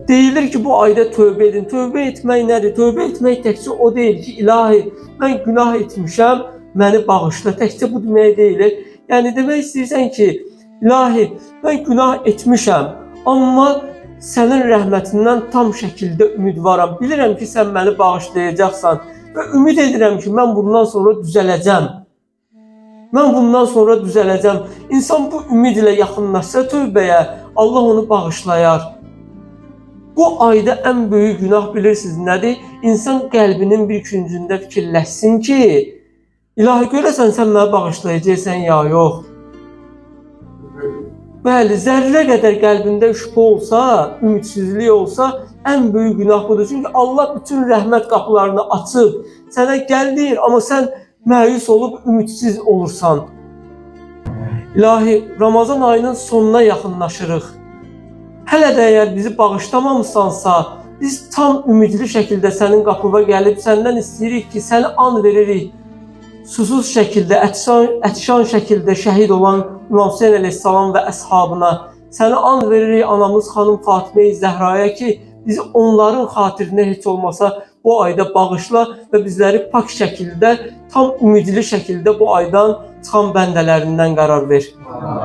Deyilir ki, bu ayda tövbə edin. Tövbə etmək nədir? Tövbə etmək təkcə o deyil ki, ilahi, mən günah etmişəm, məni bağışla. Təkcə bu demək deyil. Yəni demək istəyirsən ki, ilahi, mən günah etmişəm, amma sənin rəhmətindən tam şəkildə ümidvaram. Bilirəm ki, sən məni bağışlayacaqsan və ümid edirəm ki, mən bundan sonra düzələcəm. Mən bundan sonra düzələcəm. İnsan bu ümid ilə yaxınlaşsa tövbəyə, Allah onu bağışlayar. Bu ayda ən böyük günah bilirsiniz nədir? İnsan qəlbinin bir küncündə fikirləşsin ki, ilahi görəsən sən məni bağışlayacaqsan ya yox. Bəli, zərrə qədər qəlbində şübhə olsa, ümidsizlik olsa, ən böyük günah budur. Çünki Allah bütün rəhmət qapılarını açıb, sənə gəl deyir, amma sən məyus olub ümidsiz olursan. İlahi, Ramazan ayının sonuna yaxınlaşırıq. Hələ də əgər bizi bağışlamamısansa, biz tam ümidli şəkildə sənin qapına gəlib səndən istəyirik ki, səni an veririk. Susuz şəkildə, ətşan şəkildə şəhid olan İmam Hüseyn əleyhissalam və əshabına, səni an veririk anamız xanım Fatimə-i Zəhraya ki, bizi onların xatirinə heç olmasa bu ayda bağışla və bizləri pak şəkildə, tam ümidli şəkildə bu aydan çıxan bəndələrindən qərar ver. Amin.